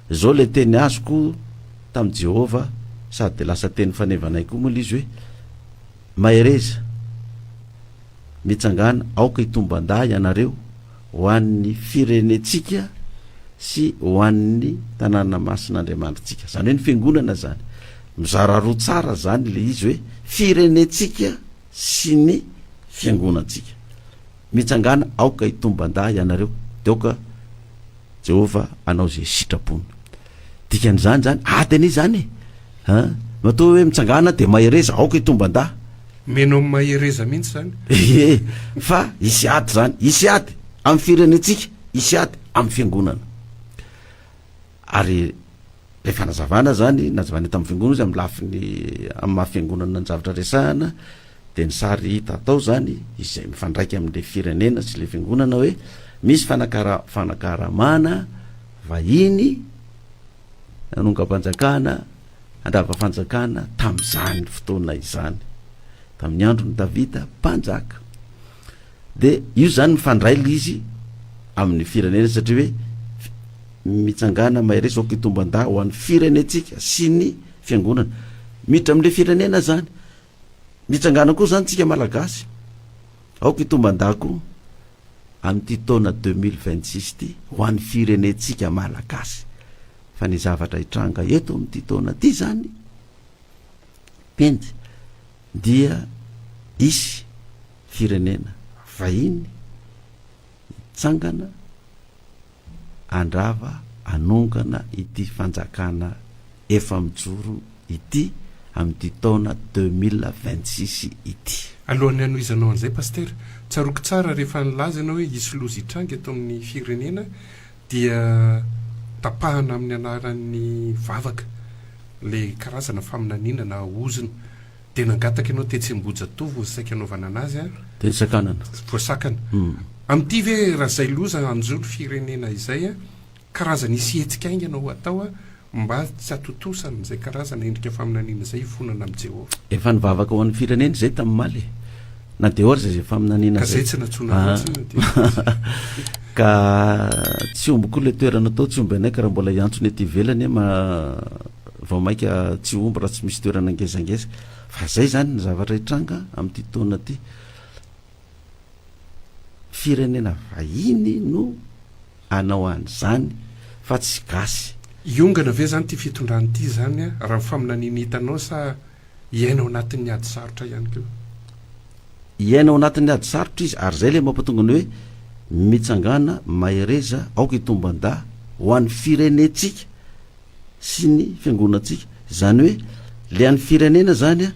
Izao ilay teny azoko tamin'i Jehovah, sady dia lasa teny fanevanay koa moa ilay izy hoe, Mahereza, mitsangàna, aoka hitomban-dahy ianareo ho an'ny firenentsika sy ho an'ny tanàna masin'Andriamanitritsika. Izany hoe ny fiangonana izany. Mizara roa tsara izany ilay izy hoe firenentsika sy ny fiangonantsika. Mitsangàna, aoka hitomban-dahy ianareo, dia aoka Jehovah hanao izay sitrapony. Dikan'izany izany, ady anie izany e! An! Matoa hoe mitsangàna dia mahereza, aoka hitomban-dahy. Menao mahereza mihitsy izany. Ie, fa hisy ady izany, hisy ady amin'ny firenentsika, hisy ady amin'ny fiangonana. Ary ilay fanazavana izany, nazavaina tamin'ny fiangonana izy amin'ny lafiny, amin'ny maha fiangonana ny zavatra resahana, dia ny sary hita tao izany, izay mifandraika amin'ilay firenena sy ilay fiangonana hoe misy fanakara, fanakaramana vahiny nanongam-panjakana, handrava fanjakana tamin'izany fotoana izany, tamin'ny andron'i Davida mpanjaka. Dia io izany mifandray ilay izy amin'ny firenena satria hoe mitsangàna mahereza aoka hitomban-dahy ho an'ny firenentsika sy ny fiangonana. Miditra amin'ilay firenena izany. Mitsangàna koa izany tsika Malagasy. Aoka hitomban-dahy koa amin'ity taona 2026 ity ho an'ny firenentsika Malagasy. Fa ny zavatra hitranga eto amin'ity taona ity izany, penjy, dia hisy firenena vahiny hitsangana handrava hanongana ity fanjakana efa mijoro ity amin'ity taona 2026 ity. Alohan'ny hanohizanao an'izay Pasitera, tsaroako tsara rehefa nilaza ianao hoe hisy loza hitranga eto amin'ny firenena dia tapahana amin'ny anaran'ny vavaka ilay karazana faminaniana na ozona. Dia nangataka ianao tetsy Ambohijatovo ny saika hanaovana anazy an. Dia nisakanana. Voasakana. Amin'ity ve raha izay loza hanjo ny firenena izay an, karazana hisy hetsika haingana ho atao an, mba tsy hatontosa an'izay karazana endrika faminaniana izay hifonana amin'i Jehovah. Efa nivavaka ho an'ny firenena izay tamin'ny omaly e. Na dia eo aza izay faminaniana Ka izay. izay tsy nantsoina fotsiny dia. Ka tsy omby koa ilay toerana tao, tsy omby anay ka raha mbola hiantso ny aty ivelany ma Vao maika tsy omby raha tsy misy toerana ngezangeza. Fa zay zany ny zavatra hitranga amin'ity taona ity. Firenena vahiny no hanao an'izany fa tsy gasy. Hiongana ve zany ity fitondrana ity zany raha ny faminaniana hitanao sa hiaina ao anatin'ny ady sarotra ihany koa? Hiaina ao anatin'ny ady sarotra izy ary zay le mampatonga ny hoe mitsangàna, mahereza, aoka hitomban-dahy ho an'ny firenentsika. sy ny fiangonantsika. Izany hoe le an'ny firenena zany a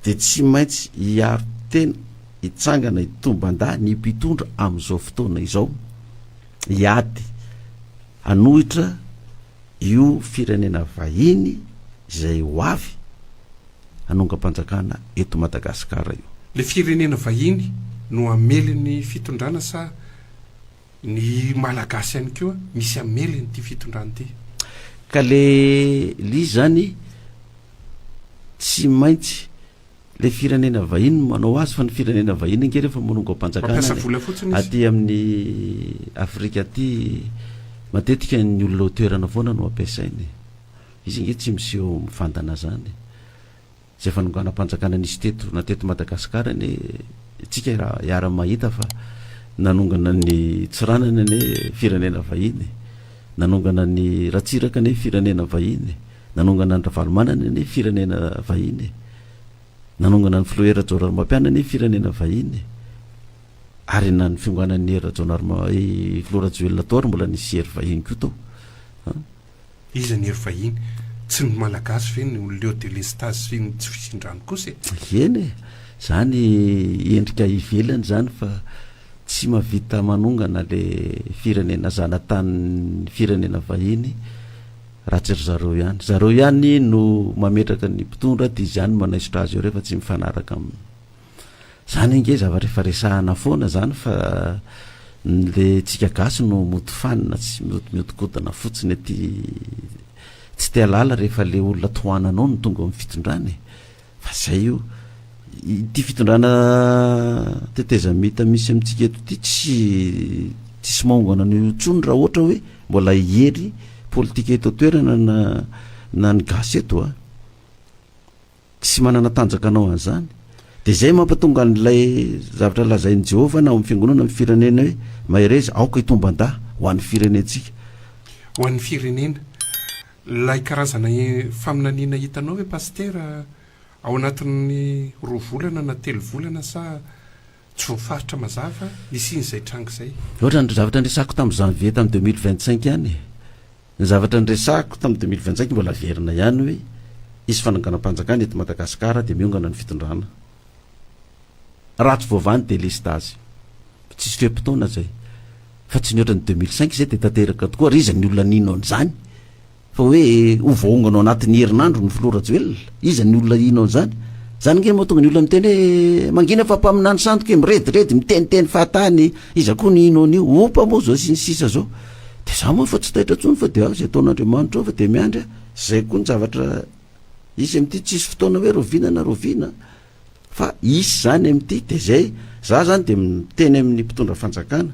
de tsy maintsy hiaro tena, hitsangana hitomban-dahy ny mpitondra amin'izao fotoana izao, hiady hanohitra io firenena vahiny izay ho avy hanongam-panjakana eto Madagasikara io. Le firenena vahiny no hamely ny fitondrana sa Ny Malagasy ihany koa misy hamely an'ity fitondrana ity. Ka le le izy zany tsy maintsy le firenena vahiny no manao azy fa ny firenena vahiny ange rehefa manongam-panjakana Mampiasa vola fotsiny izy. aty amin'ny Afrika aty matetika ny olona ao toerana foana no ampiasainy. Izy ange tsy miseho mivantana zany. Izay fanonganam-panjakana nisy teto na teto Madagasikara anie tsika hiara-mahita fa nanongana ny Tsiranana anie firenena vahiny, nanongana ny Ratsiraka anie firenena vahiny, nanongana an'i Ravalomanana anie firenena vahiny, nanongana ny Filoha Hery Rajaonarimampianina anie firenena vahiny, ary na ny fionganan'i Hery Rajaonarima- i Filoha Rajoelina tao ary mbola nisy hery vahiny koa tao. Iza ny hery vahiny? Tsy ny Malagasy ve no leo delestazy sy ny tsy fisian-drano kosa e? Eny e! Zany endrika ivelany zany fa tsy mahavita manongana le firenena zanatanin'ny firenena vahiny raha tsy ry zareo ihany. Zareo ihany no mametraka ny mpitondra dia izy ihany no manaisotra azy eo rehefa tsy mifanaraka aminy. Zany ange zavatra efa resahana foana zany fa le tsika gasy no mody fanina tsy mihodinkodina fotsiny aty tsy te halala rehefa le olona tohananao no tonga ao amin'ny fitondrana e fa zay io ity fitondrana tetezamita misy amintsika eto ity tsy tsisy maongana an'io intsony raha ohatra hoe mbola hery. politika eto an-toerana na na ny gasy eto a. Tsy manana tanjaka hanao an'izany. Dia izay mampatonga an'ilay zavatra lazain'i Jehovah na ao amin'ny fiangonana amin'ny firenena hoe, Mahereza, aoka hitomban-dahy ho an'ny firenentsika. Ho an'ny firenena. Ilay karazana faminaniana hitanao ve Pasitera ao anatin'ny roa volana na telo volana sa tsy voafaritra mazava hisian'izay tranga izay? Ohatran'ny zavatra niresahako tamin'ny janvier tamin'ny 2025 ihany e. Ny zavatra niresahako tamin'ny 2025 mbola averina ihany hoe hisy fananganam-panjakana eto Madagasikara dia miongana ny fitondrana. Raha tsy voavaha ny delestazy. Tsisy fe-potoana zay. Fa tsy nihoatra ny 2005 izay dia tanteraka tokoa ary iza ny olona nino an'izany? Fa hoe ho voaongana ao anatin'ny herinandro ny filoha Rajoelina? Iza ny olona hino an'izany? Zany ange no mahatonga ny olona miteny hoe mangina fa mpaminany sandoka e, mirediredy, miteniteny fahatany, iza koa no hino an'io? Ompa moa zao sy ny sisa zao. Dia za moa efa tsy taitra intsony fa dia ao izay ataon'Andriamanitra ao fa dia miandry aho. Zay koa ny zavatra hisy amin'ity, tsisy fotoana hoe rahoviana na rahoviana fa hisy zany amin'ity. Dia zay, za zany dia miteny amin'ny mpitondra fanjakana,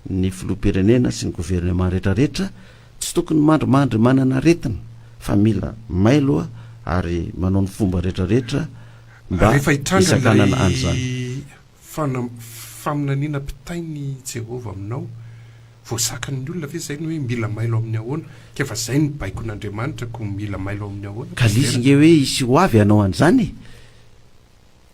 ny filoham-pirenena sy ny gouvernement rehetrarehetra, tsy tokony mandrimandry manana aretina fa mila mailo ary manao ny fomba rehetrarehetra mba Rehefa hitranga hisakanana an'izany. ilay Faminaniana ampitain'i Jehovah aminao. Voasakan'ny olona ve izay ny hoe mila mailo amin'ny ahoana? Ka efa izay ny baikon'Andriamanitra koa mila mailo amin'ny ahoana Ka Pasitera? lisy nge hoe hisy ho avy hanao an'izany e!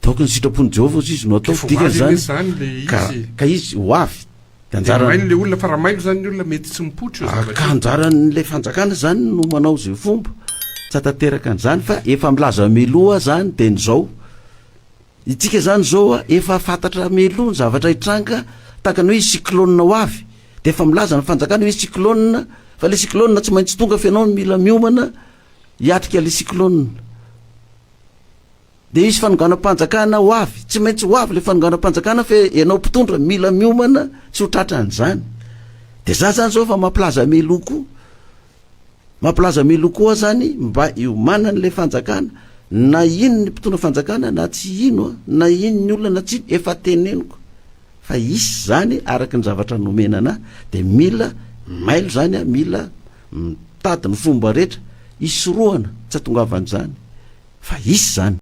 Donc ny sitrapon'i Jehovah hozy izy no Ka atao, efa ho avy anie dikan'izany izany ilay ka izy e! ka izy ho avy de Dia anjaran'ny mailo ilay olona fa raha mailo izany ny olona mety tsy mipoitra io Ah, zavatra ka io. anjaran'ilay fanjakana izany no manao izay fomba tsy hahatanteraka an'izany fa efa milaza mialoha zany dia ny zao. Itsika zany zao a, efa fantatra mialoha ny zavatra hitranga, tahaka ny hoe hisy cyclone ho avy, de efa milaza ny fanjakana hoe hisy cyclone, fa le cyclone tsy maintsy tonga fa ianao no mila miomana hiatrika le cyclone. De hisy fanonganam-panjakana ho avy, tsy maintsy ho avy le fanonganam-panjakana fa ianao mpitondra mila miomana tsy ho tratran'izany. De za zany zao efa mampilaza mialoha koa. Mampilaza mialoha koa zany mba hiomanan'ilay fanjakana na hino ny mpitondra fanjakana na tsy hino na hino ny olona na tsy hino efa teneniko fa hisy zany araka ny zavatra nomena anah de mila mailo zany ah mila mitady ny fomba rehetra hisorohana tsy hatongavan'izany fa hisy zany.